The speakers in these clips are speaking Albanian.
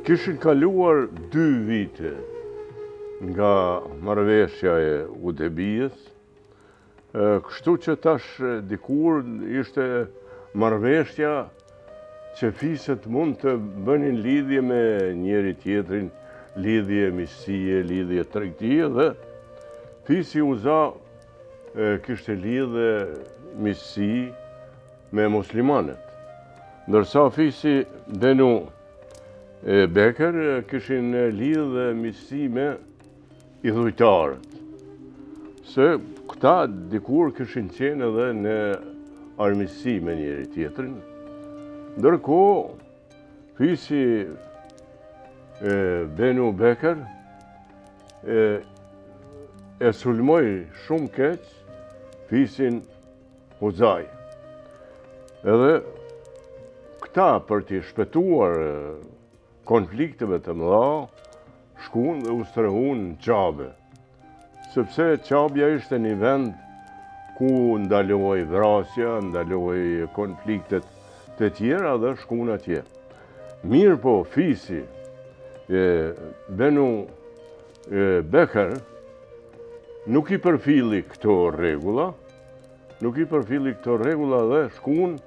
Kishin kaluar dy vite nga marrëveshja e Hudejbijes, kështu që tash dikur ishte marrëveshja që fiset mund të bënin lidhje me njëri tjetrin, lidhje miqësie, lidhje tregtie dhe fisi Huza kishte lidhje miqësi me muslimanët. Ndërsa fisi Benu Bekër kishin lidhje miqësi me idhujtarët. Se këta dikur kishin qenë edhe në armiqësi me njëri tjetrin. Ndërkohë, fisi Benu Bekër e, e sulmoi shumë keq fisin Huzai. Edhe këta për t'i shpëtuar konflikteve të mëdha, shkun dhe u strehun në Qabe. Sepse Qabja ishte një vend ku ndalohej vrasja, ndalohej konfliktet të tjera dhe shkun atje. Mirëpo, fisi e Benu Bekër nuk i përfilli këto rregulla, nuk i përfilli këto rregulla dhe shkun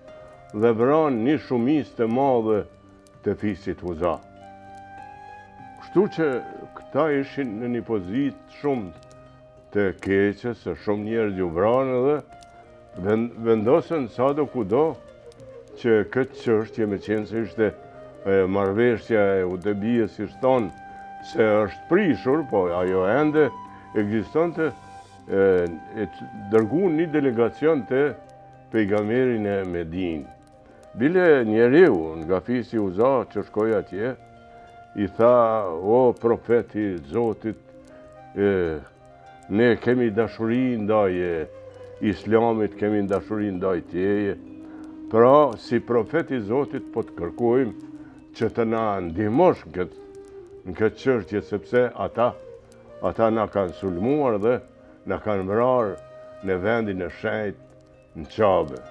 dhe vranë një shumicë të madhe të fisit Huza. Kështu që këta ishin në një pozitë shumë të keqe, se shumë njerëz u vranë edhe vendosën sado kudo që këtë çështje meqenëse ishte marrëveshja e Hudejbijes ishte thonë se është prishur, po ajo ende ekzistonte, e dërgun një delegacion te pejgamberi në Medinë. Bile njeriu nga fisi Huza që shkoi atje, i tha, o profet i Zotit, e, ne kemi dashuri ndaj islamit, kemi dashuri ndaj teje, pra si profet i Zotit po të kërkojmë që të na ndihmosh në këtë, në këtë çështje, sepse ata, ata na kanë sulmuar dhe na kanë vrarë në vendin e shenjtë në Qabe.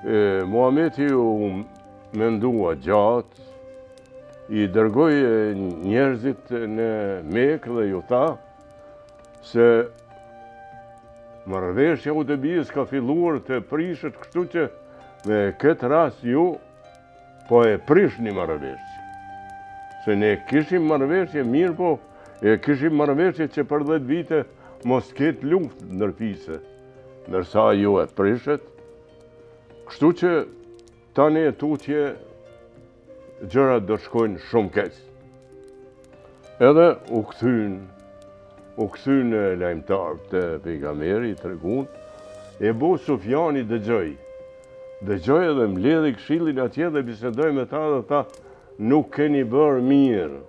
E, Muhameti u mendua gjatë, i dërgoi njerëzit në Mekë dhe ju tha se marrëveshja e Hudejbijes ka filluar të prishet kështu që me këtë rast ju Po e prishni marrëveshje. Se ne kishim marrëveshje, mirëpo, e kishim marrëveshje që për 10 vite mos ketë luftë ndër fise, ndërsa ju e prishët, kështu që tani e tutje gjërat do të shkojnë shumë keq. Edhe u kthyn, u kthyn lajmëtarët te pejgamberi, i tregun, Ebu Sufjani dëgjoi, Dëgjoi edhe mbledhi këshillin atje dhe bisedoi me ta dhe tha, nuk keni bërë mirë,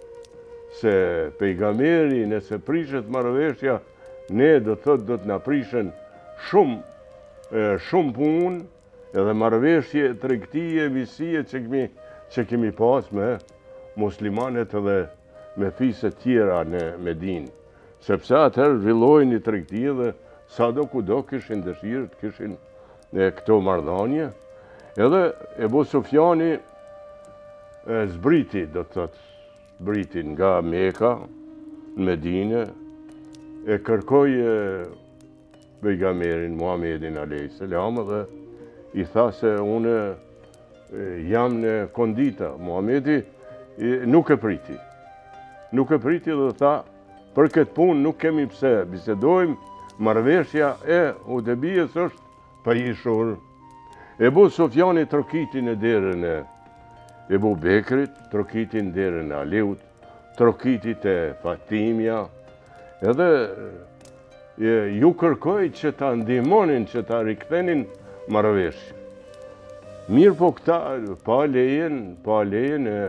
se pejgamberi nëse prishet marrëveshja, ne do të thotë do të na prishen shumë shumë punë edhe marrëveshje tregtie, miqësie që kemi që kemi pas me muslimanët edhe me fiset tjera në Medinë. Sepse atëherë zhvillohej një tregti dhe sado kudo kishin dëshirë të kishin në këto marrëdhanie, edhe Ebu Sufjani zbriti, do të thotë, zbriti nga Meka në Medine, e kërkoi pejgamberin Muhammedin a.s. dhe i tha se unë jam në kondita. Muhammedi nuk e priti. Nuk e priti dhe tha, për këtë punë nuk kemi pse bisedojmë, marrëveshja e Hudejbijes është prishur. Ebu Sufjani trokiti në derën e Ebu Bekrit, trokiti në derën e Aliut, trokiti te Fatimja, edhe ju kërkoi që ta ndihmonin, që ta rikthenin marrëveshjen. Mirëpo këta, pa lejen, pa lejen e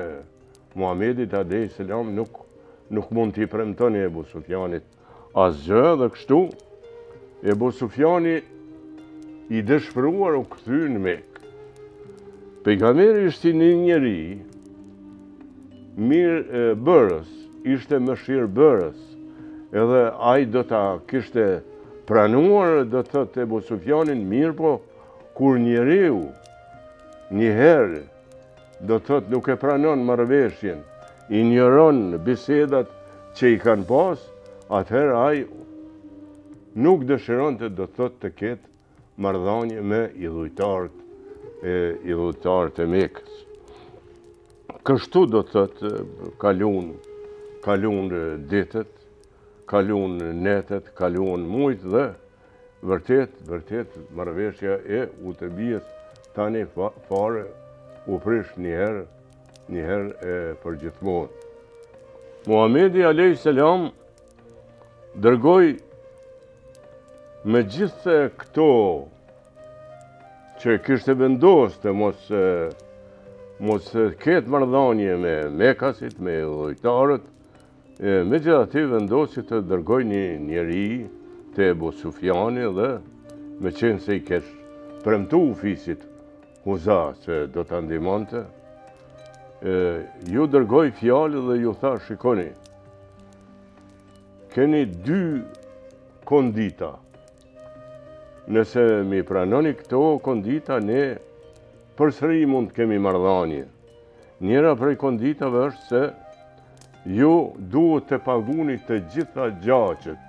Muhamedit alejhi selam nuk, nuk mund t'i premtoni Ebu Sufjanit asgjë dhe kështu, Ebu Sufjani i dëshpëruar u kthy në Mekë. Pejgamberi ishte një njeri mirëbërës, ishte mëshirëbërës, edhe ai do ta kishte pranuar, do të thotë Ebu Sufjanin, mirëpo, kur njeriu njëherë. do të thotë nuk e pranon marrëveshjen, injoron bisedat që i kanë pas, atëherë ai nuk dëshironte do të thotë të ketë marrëdhanie me idhujtarët e idhujtarët e Mekës. Kështu do të thotë kalun, kalun ditët, kalun netët, kalun mujt dhe vërtet, vërtet marrëveshja e Hudejbijes tani fare u prish njëherë, njëherë e përgjithmonë. Muhamedi a.s. dërgoi me gjithë këto që kishte vendosë të mos, mos ketë marrëdhanie me mekasit, me idhujtarët, e megjithatë vendosi të dërgojë një njeri te Ebu Sufjani dhe meqenëse i kish premtu fisit Huza se do ta ndihmonte, e, ju dërgoi fjalë dhe ju tha shikoni, keni dy kondita. Nëse m'i pranoni këto kondita, ne përsëri mund të kemi marrëdhanie. Njëra prej konditave është se ju duhet të paguni të gjitha gjaqet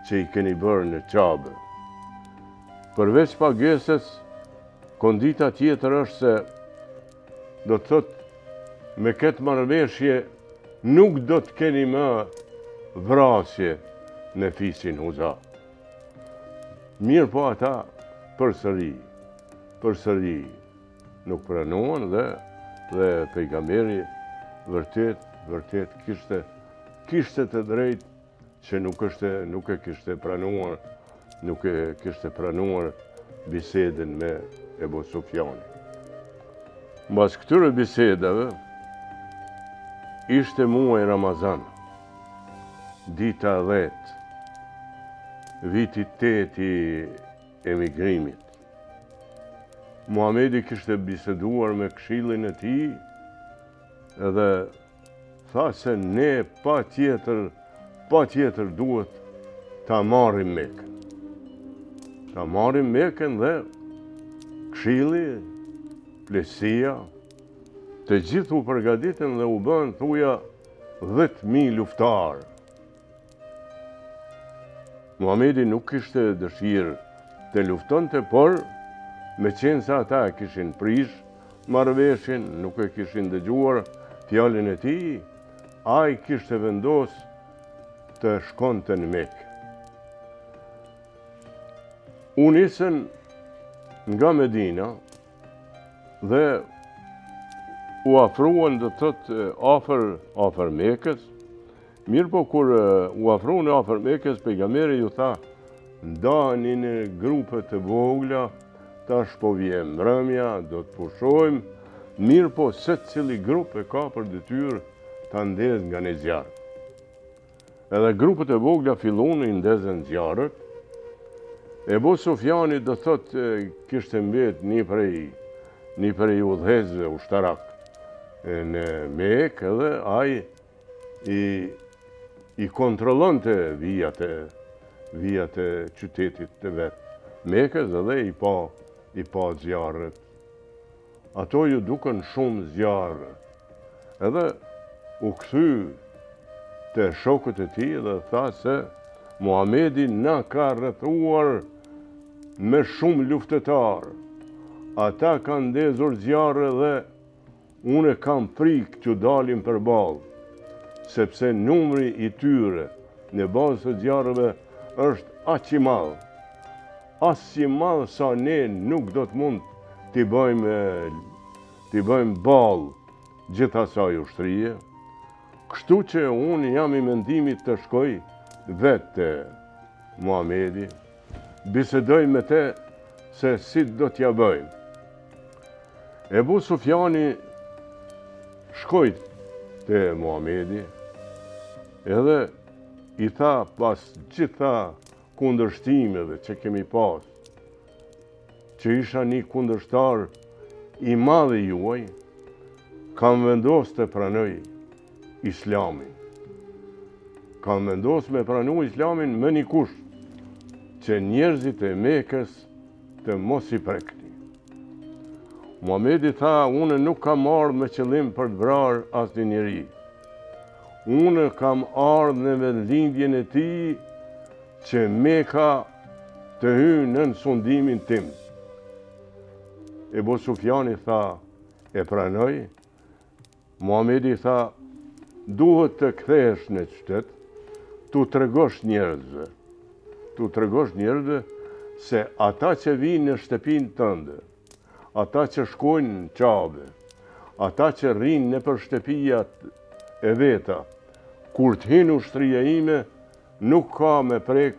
që i keni bërë në Qabe. Përveç pagesës, kondita tjetër është se do të thotë me këtë marrëveshje nuk do të keni më vrasje në fisin Huza. Mirëpo ata përsëri, përsëri nuk pranuan dhe dhe pejgamberi vërtet, vërtet kishte, kishte të drejtë që nuk është nuk e kishte pranuar, nuk e kishte pranuar bisedën me Ebu Sufjanin. Mbas këtyre bisedave, ishte muaj Ramazan, dita 10, viti 8 i emigrimit. Muhamedi kishte biseduar me këshillin e tij edhe tha se ne patjetër, patjetër duhet ta marrim Mekën. Ta marrim Mekën dhe këshilli, pleqësia, të gjithë u përgatitën dhe u bënë thuja 10.000 luftarë. Muhamedi nuk kishte dëshirë të luftonte, por meqenëse ata e kishin prish marrëveshjen, nuk e kishin dëgjuar fjalën e tij, ai kishte vendos të shkonte në Mekë. U nisën nga Medina dhe u afruan do të thotë afër afër Mekës, Mirëpo kur u afruan afër Mekës, pejgamberi ju tha, ndaheni në grupe të vogla, tash po vjen mbrëmja, do të pushojmë, mirëpo secili grup e ka për detyrë ta ndezë nga një zjarr. Edhe grupet e vogla fillun i ndezën zjarret, Ebu Sufjani do thotë kishte mbet një prej, një prej udhëheqësve ushtarak në Mekë edhe ai i i kontrollonte vijat e vijat e qytetit të vet Mekës dhe i pa i pa zjarret. Ato ju dukën shumë zjarre. Edhe u kthy te shokët e tij dhe tha se Muhamedi na ka rrethuar me shumë luftëtarë. Ata kanë ndezur zjarre dhe Unë kam frikë t'ju dalim përballë, sepse numri i tyre në bazë të zjarreve është aq i madh, aq i madh sa ne nuk do të mund t'i bëjmë t'i bëjmë ballë gjithë asaj ushtrie, kështu që unë jam i mendimit të shkoj vetë te Muhamedi, bisedoj me te se si do t'ia bëjmë. Ebu Sufjani shkoi te Muhamedi edhe i tha pas gjitha kundërshtimeve që kemi pas, që isha një kundërshtar i madh i juaj, kam vendos të pranoj islamin. Kam vendos me pranu islamin me një kusht, që njerëzit e Mekës të mos i prekni. Muhamedi tha, unë nuk kam ardhë me qëllim për të vrarë asnjë njeri. Unë kam ardhë në vendlindjen e tij që Meka të hyjë nën sundimin tim. Ebu Sufjani tha, e pranoj, Muhamedi tha, duhet të kthehesh në qytet, t'u tregosh njerëzve, t'u tregosh njerëzve se ata që vijnë në shtëpinë tënde, ata që shkojnë në Qabe, ata që rrinë nëpër shtëpijat e veta, kur të hinë ushtria ime, nuk ka me prek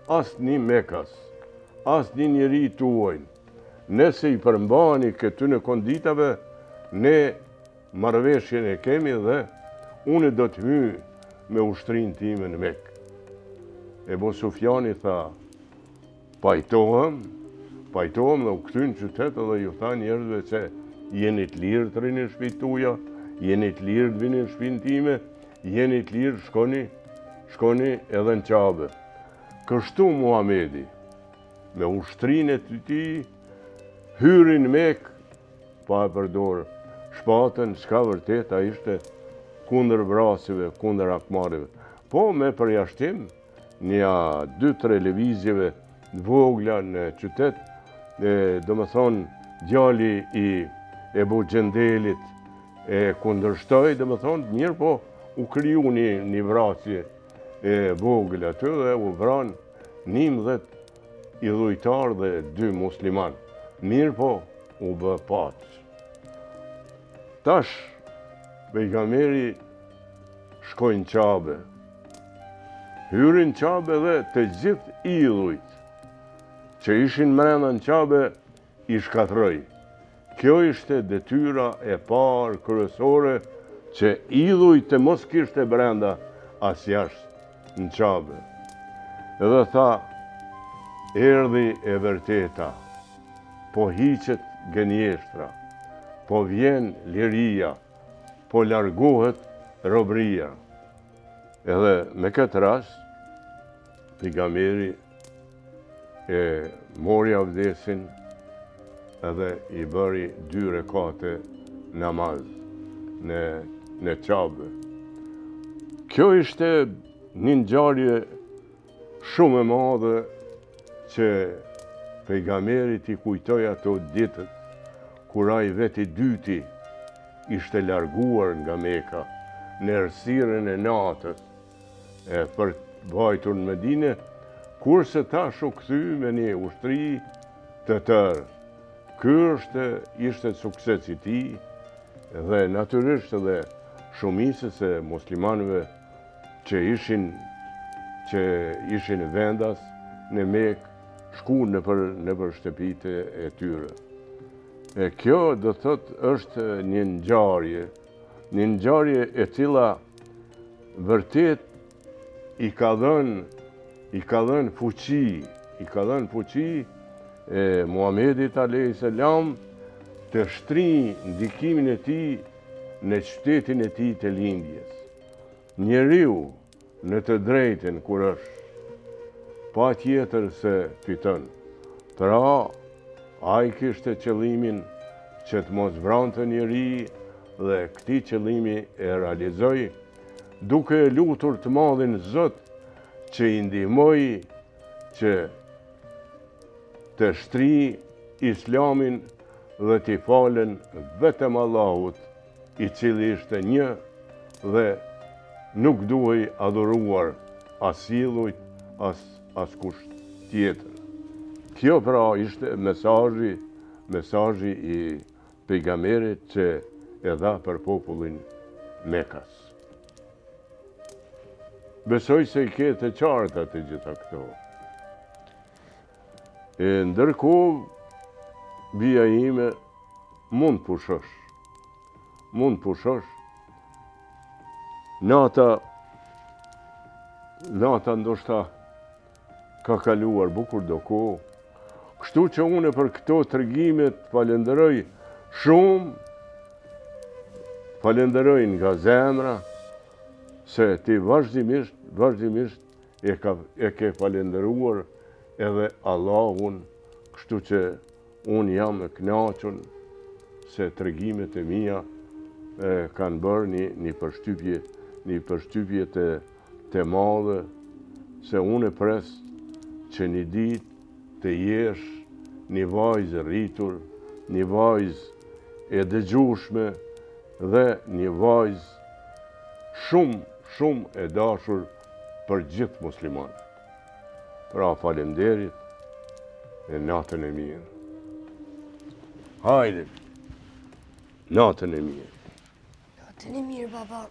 asnjë mekas, asnjë njeri tuajin. Nëse i përmbaheni këtyne konditave, ne marrëveshjen e kemi dhe unë do të hyj me ushtrinë time në Mekë. Ebu Sufjani tha, pajtohem, pajtohem dhe u kthy në qytet dhe ju tha njerëzve se jeni të lirë të rrini në shpitë tuja, jeni të lirë të vini në shpinë time, jeni të lirë shkoni, shkoni edhe në Qabe. Kështu Muhamedi, me ushtrinë e tij, hyri në Mekë, pa e përdorë shpatën, çka vërtet ai ishte kundër vrasjeve, kundër hakmarrjeve. Po me përjashtim, nja dy, tre lëvizjeve të vogla në qytet, e, domethonë, djali i Ebu Xhendelit e kundërshtoi, domethonë, mirëpo, u kriju një, një vrasje e vogël aty dhe u vranë 11 idhujtarë dhe dy muslimanë. Mirëpo, u bë paqe. Tash, pejgamberi shkoi në Qabe. Hyri në Qabe dhe të gjithë idhujt që ishin mrena në Qabe i shkatërroi. Kjo ishte detyra e parë kryesore që idhuj të mos kishte brenda as jashtë në Qabe. Edhe tha, erdhi e vërteta, po hiqet gënjeshtra, po vjen liria, po largohet robëria. Edhe me këtë rast, pejgamberi e mori avdesin edhe i bëri dy rekate namaz në, në Qabe. Kjo ishte një ngjarje shumë e madhe që pejgamberit i kujtoi ato ditët kur ai vetë i dyti ishte larguar nga Meka në errësirën e natës e për të vajtur në Medine, kurse tash u kthy me një ushtri të tërë. Ky është, ishte sukses i tij dhe natyrisht edhe shumicës së muslimanëve që ishin që ishin vendas në Mekë, shkuan nëpër nëpër shtëpitë e tyre. E kjo do të thotë është një ngjarje, një ngjarje e cila vërtet i ka dhënë i ka dhënë fuqi, i ka dhënë fuqi e Muhamedit alayhis salam të shtrijë ndikimin e tij në qytetin e tij të lindjes. Njeriu në të drejtën kur është, patjetër se fiton. Pra, ai kishte qëllimin që të mos vrante njeri dhe këtij qëllimi e realizoi, duke e lutur të madhin Zot që i ndihmoi që të shtrijë islamin dhe t'i falen vetëm Allahut, i cili ishte një dhe nuk duhej adhuruar as idhujt, as askush tjetër. Kjo pra ishte mesazhi, mesazhi i pejgamberit që e dha për popullin mekas. Besoj se i ke të qarta të gjitha këto. E ndërkohë, bija ime, mund pushosh. Mund pushosh. Nata, nata ndoshta ka kaluar bukur do kohë. Kështu që unë për këto tregime të falenderoj shumë, falenderoj nga zemra, se ti vazhdimisht, vazhdimisht e, ka, e ke falenderuar edhe Allahun, kështu që unë jam e knaqun. se tregimet e mia e, kanë bërë një, një përshtypje, një përshtypje të, të madhe, se unë e pres që një ditë të jesh një vajzë e rritur, një vajzë e dëgjushme dhe një vajzë shumë, shumë e dashur për gjithë muslimanët. Pra faleminderit e natën e mirë. Hajde, natën e mirë. Natën e mirë, baba.